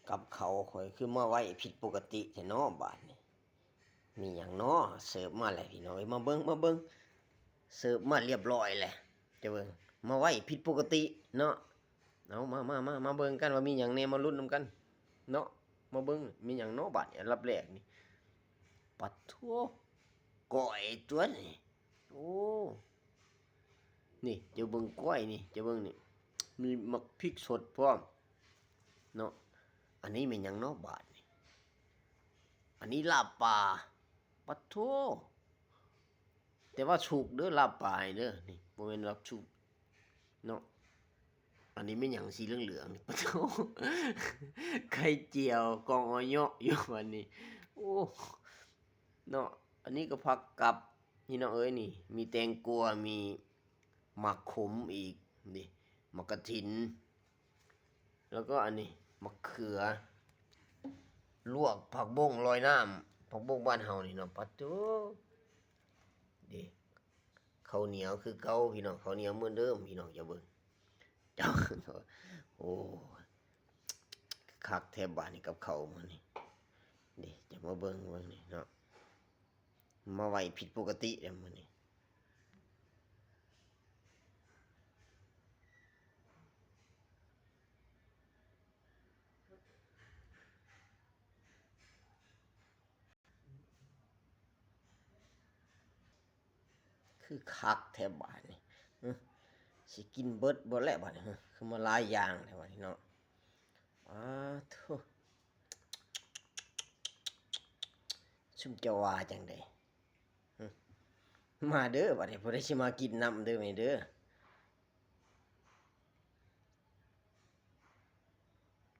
ກັບເຂົ້າຂ້ອຍຄືມາໄວຜິດປົກກະຕິແທ້ເນາະບາດນີ້. ມີຫຍັງເນາະ ເສີບມາແລ້ວພີ່ນ້ອງເອີຍ ມາເບິ່ງ ມາເບິ່ງ ເສີບມາລຽບຮ້ອຍແລ້ວ ເຈົ້າເບິ່ງ ມາໄວຜິດປົກກະຕິເນາະ. ເອົາ ມາ ມາ ມາ ມາເບິ່ງກັນວ່າມີຫຍັງແດ່ ມາລຸ້ນນຳກັນເນາະ. ມາເບິ່ງມີຫຍັງເນາະບາດນີ້ ອັນດັບແລກນີ້ ປາໂທ້ ກ້ອຍຕົວນີ້. ໂອ້ ນີ້ ເຈົ້າເບິ່ງກ້ອຍນີ້ ເຈົ້າເບິ່ງນີ້ ມີໝາກພິກສົດພ້ອມເນາະ. ອັນນີ້ແມ່ນຫຍັງເນາະບາດນີ້ ອັນນີ້ລາບປາ ປາໂທ້ ແຕ່ວ່າສຸກເດີ ລາບປານີ້ເດີ ນີ້ບໍ່ແມ່ນວ່າສຸກເນາະ. ອັນນີ້ແມ່ນຫຍັງສີເຫຼືອງໆນີ້ ປາໂທ້ ໄຂ່ຈຽວ ກອງອອເຍາະຢູ່ບັດນີ້ ໂອ້ ເນາະ. ອັນນີ້ກໍຜັກກັບ ພີ່ນ້ອງເອີຍ ນີ້ ມີແຕງກວາ ມີໝາກຂົມອີກ ນີ້ ໝາກກະຖິນ ແລ້ວກໍອັນນີ້ໝາກເຂືອ ລວກຜັກບົ້ງລອຍນ້ຳ ຜັກບົ້ງບ້ານເຮົານີ້ເນາະ. ປາໂທ້ ເດ້ ເຂົ້າໜຽວຄືເກົ່າພີ່ນ້ອງ ເຂົ້າໜຽວເໝືອນເດີມພີ່ນ້ອງ ເຈົ້າເບິ່ງ ເຈົ້າ ໂອ້ ຄັກແທ້ບາດນີ້ກັບເຂົ້າມື້ນີ້ ເດ້ ຈະມາເບິ່ງ ເບິ່ງນີ້ເນາະ ມາໄວຜິດປົກກະຕິແລ້ວມື້ນີ້. ຄືຄັກແທ້ບາດນີ້ ເອີ ຊິກິນເບິດບໍ່ແຫຼະບາດນີ້ ເອີ ຄືມາຫຼາຍຢ່າງແທ້ບາດນີ້ເນາະ. ອາໂທ້ ຊຸມເຈົ້າວ່າຈັ່ງໃດ? ມາເດີ ບາດນີ້ຜູ້ໃດຊິມາກິນນຳເດີ ມາເດີ.